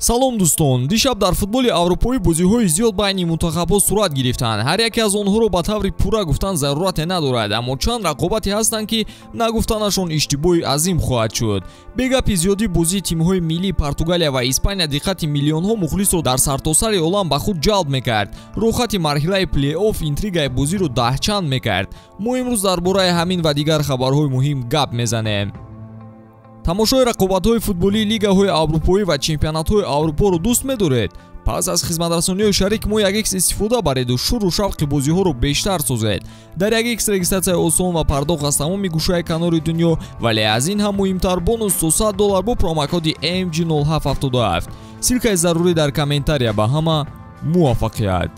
Салом дӯстон, дишаб дар футболи аврупоӣ бозиҳои зиёд байни мунтахабҳо сурат гирифтанд. Ҳар яке аз онҳоро ба таври пурра гуфтан зарурате надорад, аммо чанд рақобате ҳастанд, ки нагуфтанашон иштибоҳи азим хоҳад шуд. Бегапи зиёдӣ бозии тимҳои миллии Португалия ва Испания диққати миллионҳо мухлисро дар сартосари олам ба худ ҷалб мекард. Рӯхати марҳилаи плей-офф интригаи бозиро даҳчанд мекард. Мо имрӯз дар бораи ҳамин ва дигар хабарҳои муҳим гап мезанем. Тамошои рақобатҳои футболии лигаҳои аврупоӣ ва чемпионатҳои Аврупоро дӯст медоред? Пас аз хизматрасониҳои шарик мо 1x истифода бареду шуру шавқи бозиҳоро бештар созед. Дар 1x регистратсияи осон ва пардохт аз тамоми гӯшаи канори дунё, вале аз ин ҳам муҳимтар бонус то $100 бо промокоди MG0777. Ссылкаи зарурӣ дар комментария. Ба ҳама муваффақият!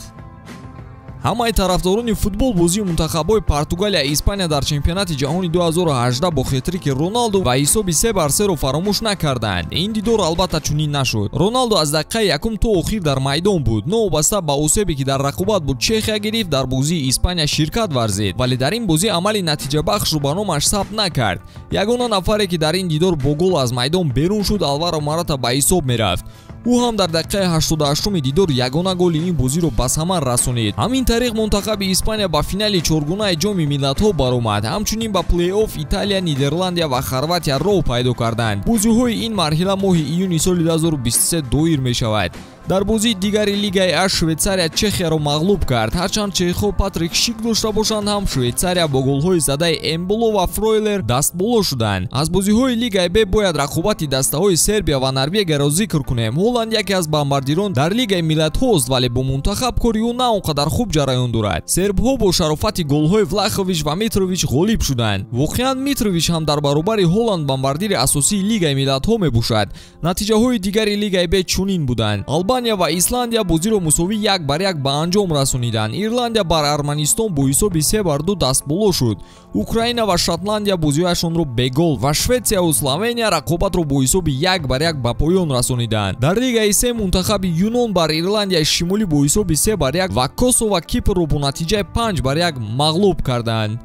Ҳамаи тарафдорони футбол бозии мунтахабҳои Португалия Испания дар чемпионати ҷаҳони 2018 бо хетрики Роналду ва ҳисоби 3-3-ро фаромӯш накарданд. Ин дидор албатта чунин нашуд. Роналду аз дақиқаи якум то охир дар майдон буд. Новобаста ба осебе ки дар рақобат бо Чехия гирифт, дар бозии Испания ширкат варзид, вале дар ин бозӣ амали натиҷабахшро ба номаш сабт накард. Ягона нафаре ки дар ин дидор бо гол аз майдон берун шуд, Алваро Марата ба ҳисоб мерафт. Ӯ ҳам дар дақиқаи 88-уми дидор ягона голи ин бозиро ба самар расонид. Ҳамин тариқ мунтахаби Испания ба финали чоргунаи ҷоми миллатҳо баромад. Ҳамчунин ба плей-офф Италия, Нидерландия ва Хорватия роҳ пайдо карданд. Бозиҳои ин марҳила моҳи июни соли 2023 доир мешавад. Дар бозии дигари лигаи А Швейтсария Чехияро мағлуб кард. Ҳарчанд чехҳо Патрик Шик дошта бошанд ҳам, Швейтсария бо голҳои задаи Эмболо ва Фройлер дастболо шуданд. Аз бозиҳои лигаи Б бояд рақобати дастаҳои Сербия ва Норвегияро зикр кунем. Ҳолланд яке аз бомбардирон дар лигаи миллатҳост, вале бо мунтахаб кори ӯ на он қадар хуб ҷараён дорад. Сербҳо бо шарофати голҳои Влахович ва Митрович ғолиб шуданд. Воқеан Митрович ҳам дар баробари Ҳолланд бомбардири асосии лигаи миллатҳо мебошад. Натиҷаҳои дигари лигаи Б чунин буданд. Албания ва Исландия бозиро мусовӣ 1-1 ба анҷом расониданд. Ирландия бар Арманистон бо ҳисоби 3-2 дастболо шуд. Украина ва Шотландия бозиҳояшонро бегол ва Шветсияву Словения рақобатро бо ҳисоби 1-1 ба поён расониданд. Дар лигаи С мунтахаби Юнон бар Ирландияи Шимолӣ бо ҳисоби 3-1 ва Косово Кипрро бо натиҷаи 5-1 мағлуб карданд.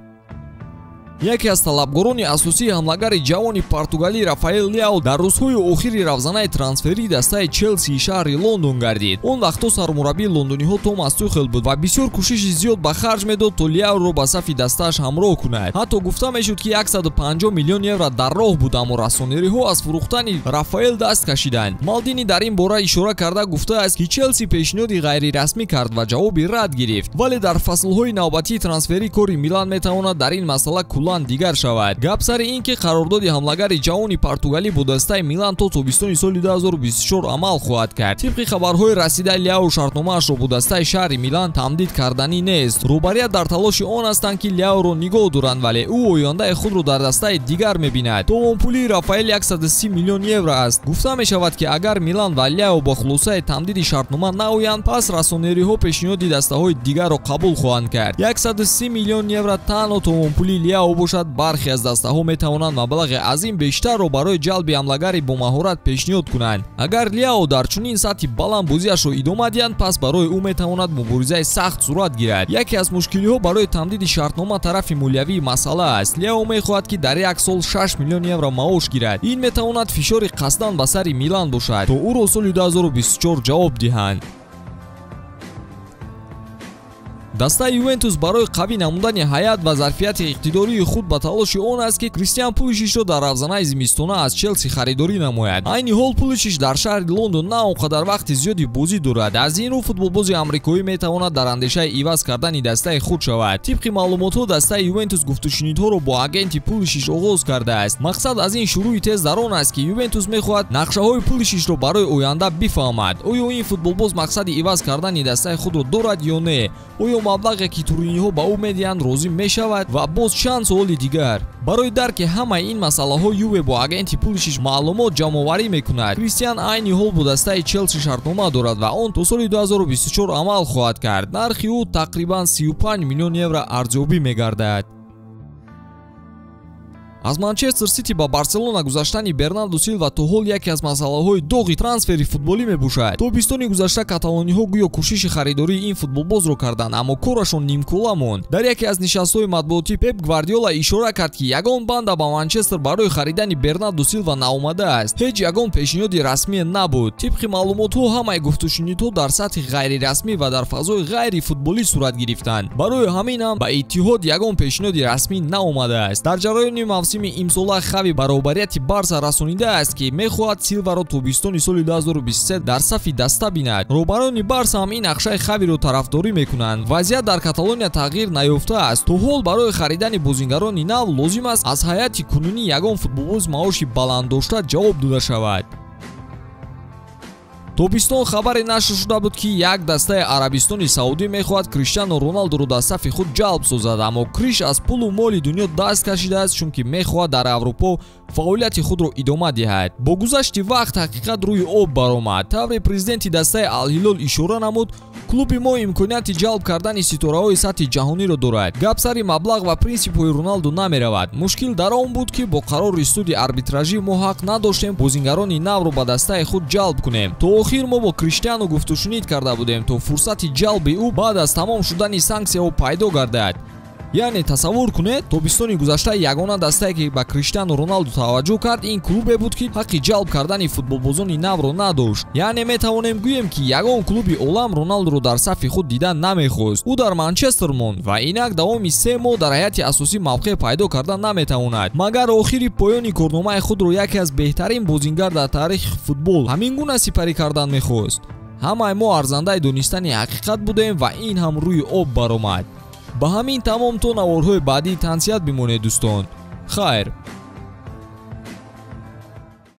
Яке аз талабгорони асосии ҳамлагари ҷавони португалӣ Рафаэл Леао дар рӯзҳои охири равзанаи трансферии дастаи Челсии шаҳри Лондон гардид. Он вақтҳо сармураббии лондониҳо Томас Тухел буд ва бисёр кӯшиши зиёд ба харҷ медод, то Леаоро ба сафи дастааш ҳамроҳ кунад. Ҳатто гуфта мешуд, ки 150 миллион евро дар роҳ буд, аммо расонериҳо аз фурӯхтани Рафаэл даст кашиданд. Малдини дар ин бора ишора карда гуфтааст, ки Челси пешниҳоди ғайрирасмӣ кард ва ҷавоби рад гирифт. Вале дар фаслҳои навбатии трансферӣ кори Милан метавонад дар ин масъала дигар шавад. Гап сари ин ки қарордоди ҳамлагари ҷавони португалӣ бо дастаи Милан то тобистони соли 2024 амал хоҳад кард. Тибқи хабарҳои расида, Леао шартномаашро бо дастаи шаҳри Милан тамдид карданӣ нест. Рӯбарият дар талоши он ҳастанд, ки Леаоро нигоҳ доранд, вале ӯ ояндаи худро дар дастаи дигар мебинад. Товонпулии Рафаэл 130 миллион евро аст. Гуфта мешавад, ки агар Милан ва Леао бо хулосаи тамдиди шартнома наоянд, пас расонериҳо пешниҳоди дастаҳои дигарро қабул хоҳанд кард. 130 миллион евро танҳо товонпулии Леао бошад, бархе аз дастаҳо метавонанд маблағи аз ин бештарро барои ҷалби ҳамлагари бомаҳорат пешниҳод кунанд. Агар Леао дар чунин сатҳи баланд бозиашро идома диҳанд, пас барои ӯ метавонад муборизаи сахт сурат гирад. Яке аз мушкилиҳо барои тамдиди шартнома тарафи молиявии масъала аст. Леао мехоҳад, ки дар як сол 6 миллион евро маош гирад. Ин метавонад фишори қасдан ба сари Милан бошад, то ӯро соли 2024 ҷавоб диҳанд. Дастаи Ювентус барои қавӣ намудани ҳайат ва зарфияти иқтидории худ ба талоши он аст, ки Кристиан Пулишичро дар равзанаи зимистона аз Челси харидорӣ намояд. Айни ҳол Пулишич дар шаҳри Лондон на он қадар вақти зиёди бозӣ дорад. Аз ин рӯ футболбози амрикоӣ метавонад дар андешаи иваз кардани дастаи худ шавад. Тибқи маълумотҳо, дастаи Ювентус гуфтушунидҳоро бо агенти Пулишич оғоз кардааст. Мақсад аз ин шурӯи тез дар он аст, ки Ювентус мехоҳад нақшаҳои Пулишичро барои оянда бифаҳмад. Оё ин футболбоз мақсади иваз кардани дастаи худро дорад ё не? Оё маблағе ки туриниҳо ба ӯ медиҳанд розӣ мешавад? Ва боз чанд суоли дигар. Барои дарки ҳамаи ин масъалаҳо Юве бо агенти Пулишич маълумот ҷамъоварӣ мекунад. Кристиан айни ҳол бо дастаи Челси шартнома дорад ва он то соли 2024 амал хоҳад кард. Нархи ӯ тақрибан 35 миллион евро арзёбӣ мегардад. Аз Манчестер Сити ба Барселона гузаштани Бернардо Силва то ҳол яке аз масъалаҳои доғи трансфери футболӣ мебошад. Тобистони гузашта каталониҳо гӯё кӯшиши харидории ин футболбозро карданд, аммо корашон нимкула монд. Дар яке аз нишастҳои матбуотӣ Пеп Гвардиола ишора кард, ки ягон банда ба Манчестер барои харидани Бернардо Силва наомадааст. Ҳеҷ ягон пешниҳоди расмие набуд. Тибқи маълумотҳо ҳамаи гуфтушунидҳо дар сатҳи ғайрирасмӣ ва дар фазои ғайрифутболӣ сурат гирифтанд. Барои ҳамин ҳам ба Иттиҳод ягон пешниҳоди расмӣ наомадааст. Дар ҷараёни мавсими имсола Хави баробарияти Барса расонидааст, ки мехоҳад Силваро тобистони соли 2023 дар сафи даста бинад. Роҳбарони Барса ҳам ин нақшаи Хавиро тарафдорӣ мекунанд. Вазъият дар Каталония тағйир наёфтааст. То ҳол барои харидани бозингарони нав лозим аст аз ҳайати кунунӣ ягон футболбоз маоши баланд дошта ҷавоб дода шавад. Тобистон хабаре нашр шуда буд, ки як дастаи Арабистони Саудӣ мехоҳад Криштиану Роналдуро дар сафи худ ҷалб созад, аммо Криш аз пулу моли дунё даст кашидааст, чунки мехоҳад дар Аврупо фаъолияти худро идома диҳад. Бо гузашти вақт ҳақиқат рӯи об баромад. Тавре президенти дастаи Алҳилол ишора намуд, клуби мо имконияти ҷалб кардани ситораҳои сатҳи ҷаҳониро дорад. Гап сари маблағ ва принсипҳои Роналду намеравад. Мушкил дар он буд, ки бо қарори суди арбитражӣ мо ҳақ надоштем бозингарони навро ба дастаи худ ҷалб кунем. То охир мо бо Криштиану гуфтушунид карда будем, то фурсати ҷалби ӯ баъд аз тамом шудани санксияҳо пайдо гардад. Яъне тасаввур кунед, тобистони гузашта ягона дастае, ки ба Криштиану Роналду таваҷҷӯҳ кард, ин клубе буд, ки ҳаққи ҷалб кардани футболбозони навро надошт. Яъне метавонем гӯем, ки ягон клуби олам Роналдуро дар сафи худ дидан намехост. Ӯ дар Манчестер монд ва инак давоми 3 моҳ дар ҳайати асосӣ мавқеъ пайдо карда наметавонад. Магар охири поёни корномаи худро яке аз беҳтарин бозингар дар таърихи футбол ҳамин гуна сипарӣ кардан мехост. Ҳамаи мо арзандаи донистани ҳақиқат будем ва ин ҳам рӯи об баромад. Ба ҳамин тамом то наворҳои баъдӣ тансиҳат бимонед, дӯстон. Хайр.